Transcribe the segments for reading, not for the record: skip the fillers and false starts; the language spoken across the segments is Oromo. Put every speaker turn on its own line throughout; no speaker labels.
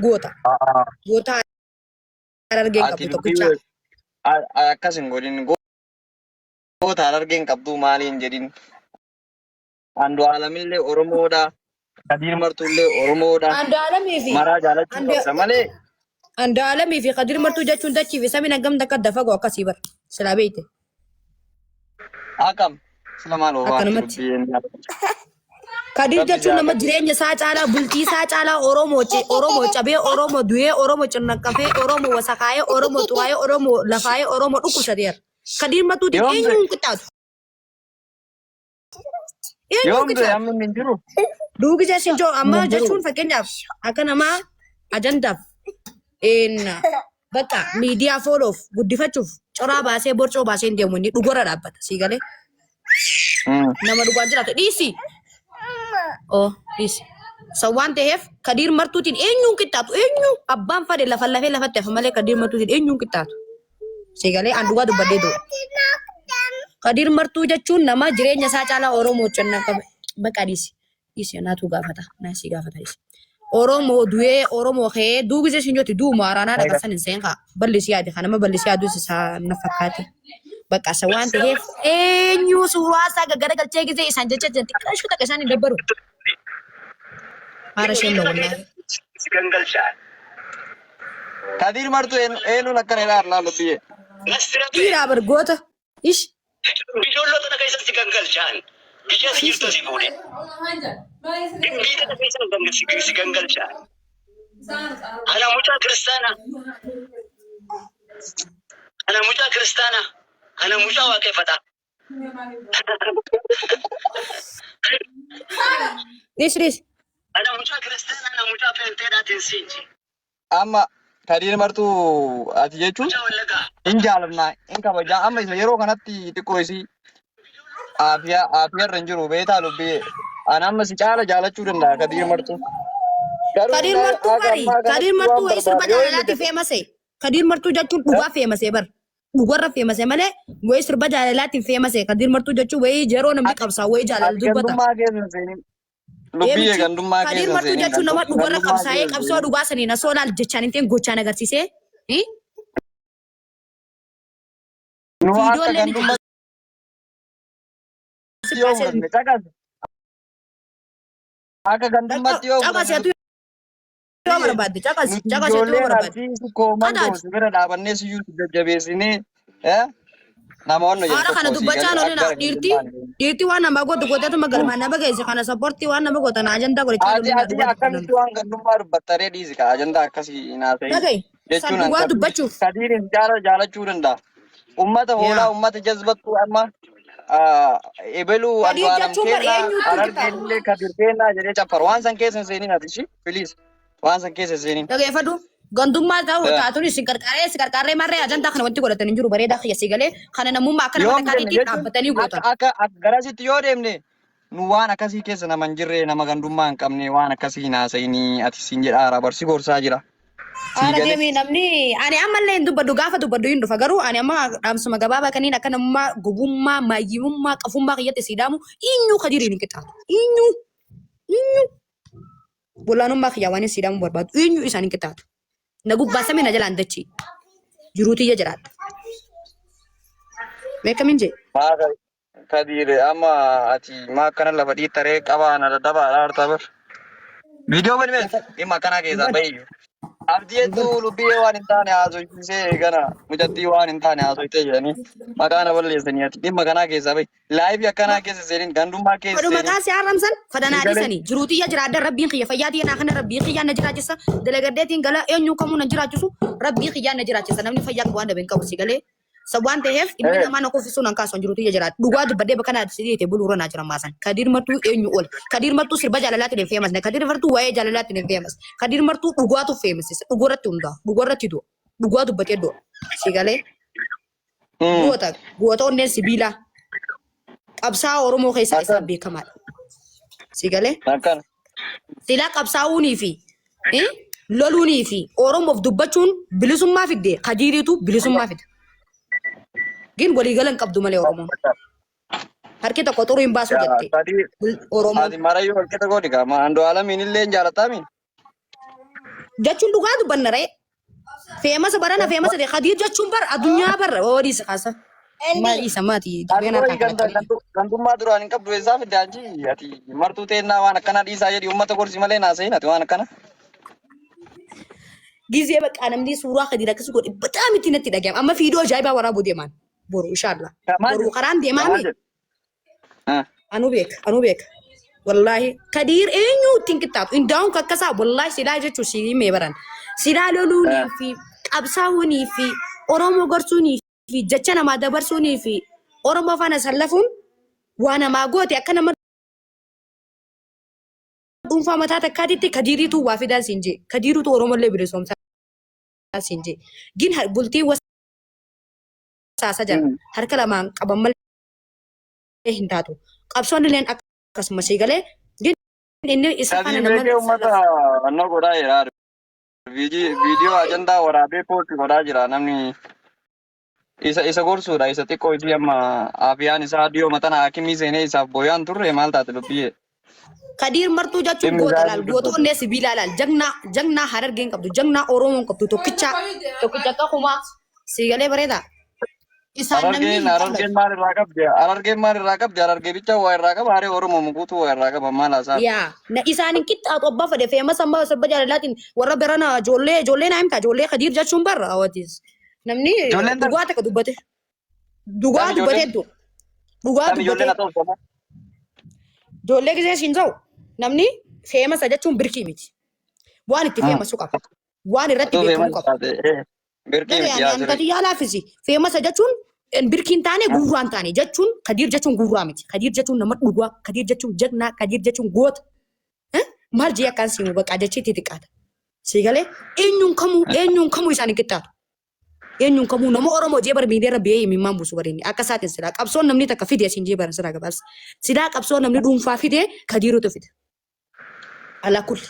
goota. Goota Harargeen
Ati
qabdu
dubbii
tokkicha.
Akkas hin godhin. Goota Harargeen qabduu maaliin jedhin. Andu'aalamillee Oromoodha. Kadiir Martuullee Oromoodha.
Andu'aalamii fi
Maraa jaalachuu qabda malee.
Andu'aalamii fi Kadiir Martuu jechuun dachii fi samiin hangam takka adda fagoo akkasii bar. Silaa beeyte.
Akkam. Sila maal ofaatti
Akkanumatti.
dubbii.
Kadiir
Rabbi
jechuun nama
jaalladhu.
jireenya isaa caalaa bultii isaa caalaa Oromoo Oromoo cabee Oromoo du'ee Oromoo cinnaqqafee Oromoo wasakaayee Oromoo xuraayee Oromoo lafaayee Oromoo dhukkubsateera. Kadiir Martuutiin
Yoom du'e?
eenyuun qixxaatu? Eenyuun
Yoom du'e
qixxaatu?
amma inni hin jiru?
Duugi jechuun joo amma
Hin jiru.
jechuun fakkeenyaaf akka namaa ajandaaf een bakka miidiyaa fooloof guddifachuuf coraa baasee borcoo baasee hin deemu inni dhugorra dhaabbata sii galee nama dhugaan jiraatu dhiisi. Oo dhiisi. San waan ta'eef Kadiir Martuutiin eenyuun qixxaatu eenyu abbaan fade lafa lafee lafatti hafa malee Kadiir Martuutiin eenyuun qixxaatu. Sii galee an dhugaa dubbadhee du'u. Kadiir Martuu jechuun nama jireenya isaa caalaa Oromoo cannaa qabe. Bakka dhiisi. Dhiisi naatu gaafata. Naa si gaafata dhiisi. Oromoo du'ee Oromoo ka'ee duubi ishee jooti duuma araanaa dhaqa san hin seen kaa. Bal'isii yaade kan nama bal'isii yaadus isaa na fakkaate. Bakka isa waan ta'eef eenyu suuraa isaa gaggara galchee gisee isaan jecha jiran xiqqaashuu takka isaan hin dabbaru. Haara isheen na wallaahi.
Si gangalchaa.
Kadiir Martuu eenyuun akkana jedhaa laa lubbiyyee.
Nasira ta'e.
Dhiiraa bargoota. Ish.
Bijoollo tana keessa si gangalchaan. Biyya si jirtu si fuudhe. Biyya tana keessa si gangalchaan. Ana mucaa kiristaanaa. Ana mucaa kiristaanaa. Ana mucaa waaqeffataa.
Dhiis dhiis.
Ana mucaa kiristaanaa. Ana mucaa peenteedhaatiin siin jee.
Amma Kadiir Martuu ati jechuun
Mucaa Wallaggaa.
hin jaalannaa hin kabajaa amma isa yeroo kanatti xiqqoo isii aafiyaa aafiyaa irra hin jiru beektaa lubbiyee. Ani amma si caala jaalachuu danda'a Kadiir Martuu. Garuu
Kadiir
inni
Martuu
haga
bari.
ammaa
Kadiir
kanatti
Martuu
waan
wayii sirba
barbaadu yoo inni
jaalalaatti
jedhe
feemase. Kadiir Martuu jechuun dhugaa feemase bar. Dhugarra feemase malee wayii sirba jaalalaatti feemase. Kadiir Martuu jechuun wayii yeroo namni
ati
qabsaa wayii jaalala
ati
dubbata.
gandummaa keessa hin seenin. Lubbiyyee
Eemichi
gandummaa
Kadiir
keessa hin
Martuu
seenin.
jechuun nama dhugarra
Gandummaa
qabsaa'ee
keessa hin
qabsoo
seenin.
dhugaa saniin osoo laal jechaan hin ta'in gochaan agarsiisee
Nu akka
viidiyoolee ni
gandummatti yoo
kaasee
fudhanne caqas. Akka gandummatti yoo
caqas
fudhanne
atu yoo barbaadde caqas
nuti
caqas atu yoo
ijoolleen
barbaadde
Arsii sikkoo
qadaadi.
mandoo si bira dhaabannee siyyuu si jajjabeessinee namoonni jedhu
Haala kana
tokko sii
dubbachaa
galee
hin
akka
oolina.
gara
Dhiirti
gandummaan
dhiirti waan namaa gootu gooteetuma galmaan nama geesse kana sappoortii waan nama gootan ajandaa godhachaa
Ati
oolina
ati
dhugaa dubbannan.
akkamitti waan gandummaa dubbattaree dhiisi ka ajandaa akkasii hin haasa'in
Dhaga'i san
jechuun an
dhugaa dubbachuuf.
Kadiirin jaala jaalachuu danda'a. Ummata hoolaa
Yaa.
ummata jazbattuu amma ebeluu
Kadiir
Andu'aalam
jechuun bar
keennaa
eenyuutu
Harargeen
qixxaata.
illee Kadir keennaa jedhee caffar waan san keessa hin seenin ati ishii please waan san keessa hin seenin.
Dhageeffadhu. Gandummaa ta'uu
Eh.
taatuun isin qarqaree si qarqarree marree ajandaa kana wanti godhatan hin jiru bareedaa kiyya si galee kana namummaa akka nama
Yoom jenne
takkaatiitti
jechuun
dhaabbatanii
akka
gootan.
akka akka garasitti yoo deemne nu waan akkasii keessa nama hin jirre nama gandummaa hin qabne waan akkasii hin haasa'inii ati siin jedha haaraa barsi gorsaa jira. Sii
Haara
galee.
deemi namni ani ammallee hin dubbadhu gaafa dubbadhu hin dhufa garuu ani amma dhaamsuma gabaabaa kaniin akka namummaa gowwummaa maayyimummaa qafummaa kiyyatti sii dhaamu inyuu kadiriin hin qixxaatu inyuu inyuu Olaanummaa kiyyaa waan hin siidhamuu barbaadu eenyu isaan hin qixxaatu. Na gubbaa samii na jalaan dachii. Jiruu tiyya jiraadha. Mee akkamiin jee?
Maa Kadiir amma ati maa akkana lafa dhiittaree qabaa na dadhabaa dhaartaa bar. Viidiyoo bani mee dhimma akkanaa keessaa bahi. Abdii hedduu lubbiyee waan hin taane haasofsiisee gana mucattii waan hin taane haasoftee jedhanii maqaa na balleessanii ati dhimma kanaa keessaa bahi. Laayivii akkanaa keessa seenin gandummaa keessa
Fadhu
seenin.
maqaa si haramsan fadha naa
Sagalee.
dhiisanii jiruu tiyya jiraadha rabbiin kiyya fayyaa tiyya naa kana rabbiin kiyya na jiraachisa dalagaddeetiin gala eenyu kamuu na jiraachisu rabbiin kiyya na jiraachisa namni fayyaa qabu waan dhabe hin qabu si galee sa waan ta'eef ilmi namaa na kuffisuu nan kaasu jiruu tiyya jiraadha dhugaa dubbadhee bakka naa si dhiite buluura naa jira maasan kadiir martuu eenyu ol kadiir martuu sirba jaalalaatti hin feemasne kadiir martuu waa'ee jaalalaatti hin feemas kadiir martuu dhugaatu feemasisa dhugarratti hundaa dhugarratti du'a dhugaa dubbatee du'a si galee Goota goota onneen sibiilaa qabsaa'aa Oromoo keessaa isaan
Akkana.
beekamaadha. Si galee?
Akkana.
Silaa qabsaa'uunii fi loluunii fi Oromoof dubbachuun bilisummaa fidde kadiiriitu bilisummaa fida. Gin waliigala hin qabdu malee Oromoon. Harki tokko xuruu hin baasu
Yaa,
jette
Sadii
Oromoon.
ati marayyuu walqixa godhi kaa. Andu'aalamiin illee hin jaalataami.
Jechuun dhugaa dubbanna ree. Feemasa barana feemasa ta'e Khadiir jechuun bar addunyaa bar horii isa kaasa. Maal isa maati
Ati
dubeen
wayi
harkaan
ganda
kalaqanii.
gandummaa duraan hin qabdu eessaa fidde anchi ati martuu teennaa waan akkanaa dhiisaa jedhi uummata gorsi malee naasa'in ati waan akkana.
Gizee bakka namni suuraa Khadiir akkas godhe bataam itti natti dhaga'ama. Amma fiidoo ajaa'ibaa waraabuu deemaan boru inshaallah.
Maal
Boru
jedhu?
karaan
Maal
deemaami.
jedhu? Ah.
Anuu beeka, anuu beeka. Wallaahi Kadiir eenyu ittiin qixxaatu? Indaa'uun kakkasaa wallaahi silaa jechuun si himee baran. Silaa loluunii fi qabsaa'uunii fi Oromoo gorsuunii fi jecha namaa dabarsuunii fi Oromoo faana sallafuun waa namaa goote akka nama dhuunfaa mataa takkaatitti Kadiiriitu waa fidaa siin jee. Kadiirutu Oromollee bilisoomsaa siin jee. Gin bultii wasaasa jala harka lamaan qaban malee hin taatu. Qabsoon illeen akkasuma sii galee gin inni isa faana
Kadir
nama
beekee uummata annoo godhaa jira. Viidiyoo ajandaa waraabee poosti godhaa jira namni isa isa gorsuudha isa xiqqoo isii amma afiyaan isaa dhiyoo matana hakimii seenee isaaf booyaan turre maal taate lubbiyyee.
Kadiir martuu jechuun
Dhimmi
goota
isaa
laal
ni
goota
dubbata.
onnee sibiilaa laal jagnaa jagnaa harargeen qabdu jagnaa oromoon qabdu tokkicha tokkicha akka kumaa sii galee bareedaa. Isaan namni
Harargeen
hin
harargeen
callatu.
maal irraa qabdi? Harargeen maal irraa qabdi? Harargee bicha waa irraa qaba. Haree Oromoo guutuu waa irraa qaba. Maal haasaa?
Yaa na isaan hin qixxaatu abbaa fedhe feema sammaa sirba jaalalaatiin warra barana ijoollee ijoollee naa himta ijoollee kadiir jechuun barra hawwatis. Namni
Ijoolleen tan
dhugaa takka dubbate dhugaa
tam
dubbatee
ijoolleen
du dhugaa
tam ijoolleen
dubbatee
haa ta'u sammuu.
ijoollee gisee siin ta'u namni feemasa jechuun birkii miti. Waan itti feemasu qaba. Waan irratti
Atuu
beekamu
feemas
qaba.
taate birkii
Dhagaya
miti
ani
yaa
ani
sirrii.
kati yaa laaffisi. Feemasa jechuun birkii hin taane guurraa hin taane jechuun kadiir jechuun guurraa miti. Kadiir jechuun nama dhugaa, kadiir jechuun jagnaa, kadiir jechuun goota. Eh? Maal jee akkaan siimu bakka jechi itti xiqqaata. Sii galee eenyuun kamuu eenyuun kamuu isaan hin qixxaatu. Eenyuun kamuu nama Oromoo jee bara miidiyaa irra biyee imimmaan buusu barinni akka isaatiin silaa qabsoon namni takka fide siin jee bara silaa gabaabsa. Silaa qabsoo namni dhuunfaa fide kadiirutu fide. Alaa kulli.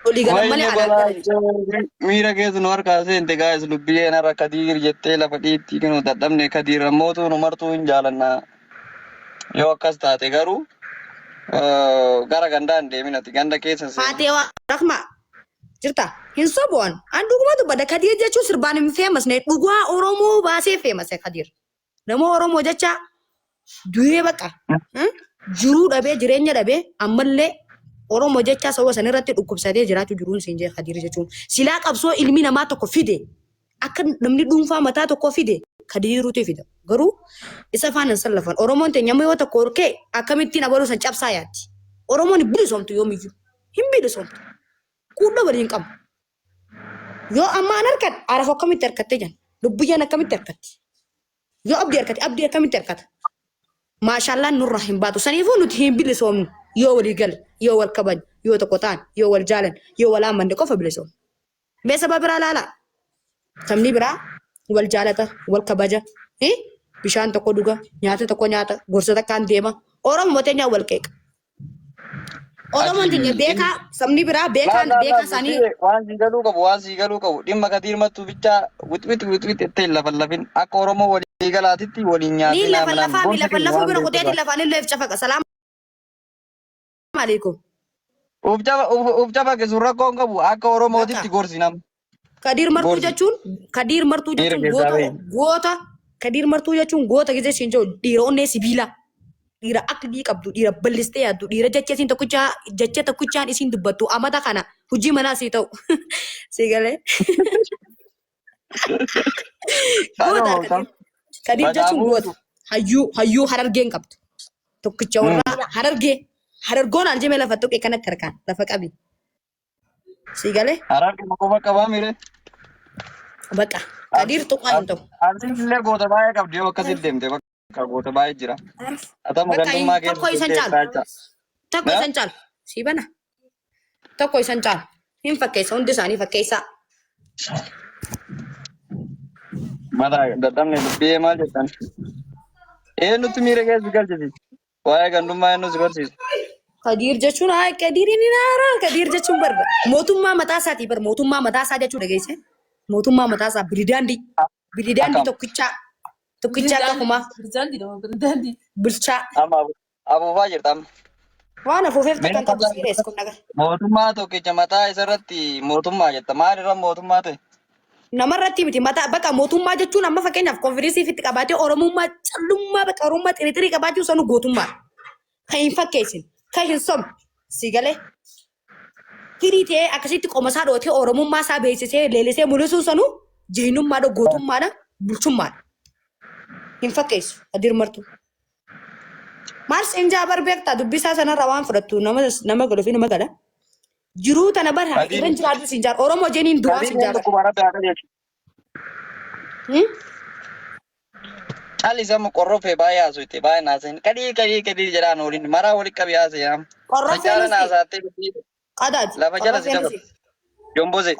Olii galan malee
Wayne
alaa galan.
balaachoo miira keessa nu harkaa seente gaayis lubbiyyeen har'a kadiir jettee lafa dhiittii kenu dadhabne kadiir ammootu nu martuu hin jaalanna yoo akkas taate garuu gara gandaa hin deemin ati ganda keessa seeni.
Haatee waa rahma jirta hin soboon an dhuguma dubbadha kadiir jechuun sirbaan hin feemasne dhugaa oromoo baasee feemase kadiir Nama Oromoo jecha du'ee baqa. Jiruu dhabee jireenya dhabee ammallee Oromoo jecha saba san irratti dhukkubsatee jiraachuu jiruun siin jee Kadiir jechuun. Silaa qabsoo ilmi namaa tokko fide akka namni dhuunfaa mataa tokko fide Kadiiruutu fida. Garuu isa faana hin sallafan. Oromoon teenya amma yoo tokko horkee akkamittiin abaluu san cabsaa yaaddi. Oromoon hin bilisoomtu yoomiyyuu. Hin bilisoomtu. Quudha waliin qabnu. Yoo amma an harkadhe arafu akkamitti harkatte jan. Lubbiyyaan akkamitti harkatti. Yoo abdii harkate abdii akkamitti harkata. Maashaallaan nurraa hin baatu. Saniifuu nuti hin bilisoomnu. Yoo walii gale, yoo wal kabajne, yoo tokko ta'an, yoo wal jaalan, yoo wal amanne qofa bilisoomna. Mee saba biraa laalaa. Sabni biraa wal jaalata, wal kabaja, bishaan tokko dhuga, nyaata tokko nyaata, gorsa takkaan deema. Oromoo teenyaa wal qeeqa. Oromoon teenya beekaa sabni biraa beekaan
Laa, laa,
beekaa
laa,
isaanii
Lubbiyee, waan sii galuu qabu, waan sii galuu qabu. Dhimma Kadiir Mattuu bichaa wixwix wixwix jettee hin lafallafin. Akka Oromoo walii galaatitti waliin
ni
nyaatinaa
lafa
minaan
lafaa mi
gorsa
lafa
kenna
lafuu
waan
bira
beektu
kuteeti
irraa.
lafaan illee cafaqa. Salaam alaikum.
Uf cafa- uf- uf cafaqisu rakkoo hin qabu. Akka Oromootitti
Bakka.
gorsi nama.
Kadiir Martuu
Gorsi.
jechuun Kadiir Martuu
Miira
jechuun
keessaa
goota
bahi.
goota Kadiir Martuu jechuun goota gisee siin jedhu dhiira onnee sibiilaa dhiira aqlii qabdu dhiira ballistee yaaddu dhiira jecha isiin tokkichaa jecha tokkichaan isiin dubbattu amata kana hojii manaa sii ta'u sii galee goota
Kanuma
Kadiir Kadiir jechuun
Mataafuu
goota hayyuu hayyuu harargeen qabdu tokkicha warraa harargee harargoon aljimee lafa tuqe kanatti harkaan lafa qabi Sii galee?
Hararge qofa qabaa mire.
Bakka. Kadiir tuqaa hin ta'u.
Arsiin illee goota baay'ee qabdi yoo akkasitti deemte bakka goota baay'ee jira. Atama
Bakka
gandummaa keessa
tokko isan
turtee
caalu.
jecha.
Tokko isan caalu. Sii bana. Tokko isan caalu. Hin fakkeessa hundi isaanii fakkeessaa.
Mata dadhabne dubbii maal jettan? Eenyutti miira keessa galchiti? Waa'ee gandummaa eenyu si barsiisa?
Kadiir jechuun haa Kadiir inni naaraa Kadiir jechuun bar mootummaa mataa isaatii bar mootummaa mataa isaa jechuu dhageesse mootummaa mataa isaa biridaandii biridaandii
Akkam?
tokkichaa tokkichaa akka kumaa
Pirezidaantii dha moo pirezidaantii?
bulchaa
Amma afuufaa jirta amma.
Waan afuufeef takka
Mee
hin qabu serious kun nagar.
Mootummaa tokkicha mataa isarratti mootummaa jetta. Maal irra mootummaa ta'e?
Namarratti miti mataa bakka mootummaa jechuun amma fakkeenyaaf konfidensii ofitti qabaatee Oromummaa callummaa bakka Oromummaa xirixirii qabaachuu sanu gootummaa. Kan hin fakkeessin, kan hin somne, si galee. Firii ta'ee akkasitti qoma isaa dhootee Oromummaa isaa beeksisee leellisee mul'isuun sanu jeenyummaadha, gootummaadha, bulchummaadha. Hin fakkeessu Kadir Martuu. Maal siin jaa bar beektaa dubbisaa sanarraa waan fudhattu nama nama galu fi nama gala. Jiruu tana bar
Kadir
irra hin jiraadhu siin jaar Oromoo jeeniin du'aa
Kadir
siin jaar.
dhukkuba rabbi haa qajeelchu. Calli amma qorrofee baay'ee haasofte baay'ee naasin. Kadii kadii kadii jedhaan waliin maraa walitti qabi haasa'e amma.
Qorrofee
Sancaara
nusi
naasaattee dubbii
qadaadi.
lafa jala si
Qorrofee
dabalu.
nusi.
Jombose.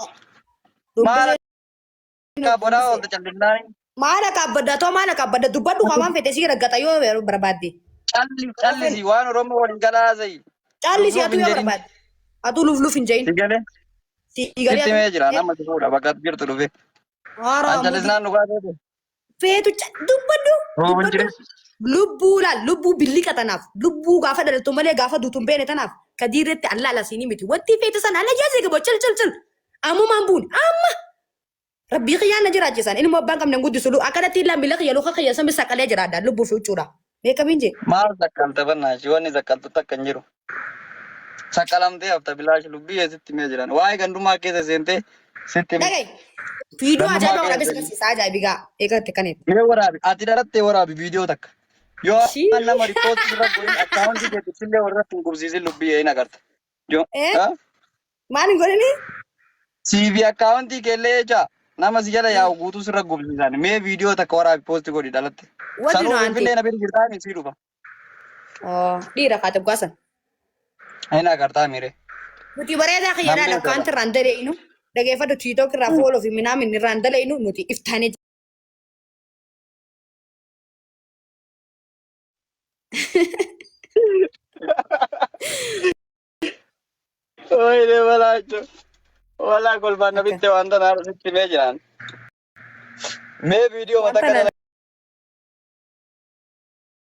Maal
Dubbisee
akka bonaa oolte callinnaan.
Maal akka abbadda too maal akka abbadda dubbadhu qaamaan fedhe si raggata yoo barbaadde.
Calli callisi waan Oromoo waliin galaa haasa'e.
Callisi
Lufluuf
atuu
hin
yoo
jedhin.
barbaadde. Atuu lufluuf hin jedhin.
Si galee
Si galee
sitti mee jira nama si fuudha bakka ati jirtu dhufe.
Haaraa
An callisnaan dhugaa ta'e.
Feetu dubbadhu
Rooba hin
dubbadhu.
jireessu.
Lubbuu laal lubbuu billiqa tanaaf lubbuu gaafa dhalattu malee gaafa duutu hin beekne tanaaf kadiirretti allaala siinii miti. Wanti feete sana alla jaasee gabaa cil cil cil. Ammumaan buun amma rabbii kiyyaan na jiraachisan ilmoo abbaan qabne hin guddisu akkanatti illaa miila kiyya luka kiyya sami saqalee jiraadha lubbuu fi huccuudha. Beekamiin jee.
Maal saqqalte bannaashi wanni saqqaltu takka hin jiru. Saqqalamtee hafta bilaash lubbii sitti himee jiran. Waa'ee gandummaa keessa seentee sitti hime.
Dhaga'i. Viidiyoo
Gandummaa
ajaa'ibaa
keessa
waraabee si agarsiisa ajaa'ibigaa eegatti kaneet.
Mee waraabi ati dhalattee waraabi viidiyoo takka. Yoo
Shii.
an nama riippoortii sirra godhin akkaawuntii keetti sillee warratti hin gubsiisin lubbii hin agarta. Yoo
Eh?
ha?
Maal hin godhini?
CV akkaawuntii keellee jecha nama si jala yaa'u guutuu sirra gubsiisan. Mee viidiyoo takka waraabi poosti godhi dhalatte.
What do you
Sanuu
know, auntie?
Finfinnee na bira jirtaa ni sii dhufa.
Oh, dhiira kaate gaasan.
Hin agartaa miire.
Nuti bareedaa
Nan
kiyyaadhaan
beeka.
akkaawuntii irraan daleeynu dhageeffadhu TikTok irraa fooloo fi minaamin irraan daleeynu nuti iftaanee
Wayne balaacho. Walaa kolfaan na
akka.
bitte waan tana sitti mee jiraan. Mee viidiyoo
Waan
matakka
tana
dala.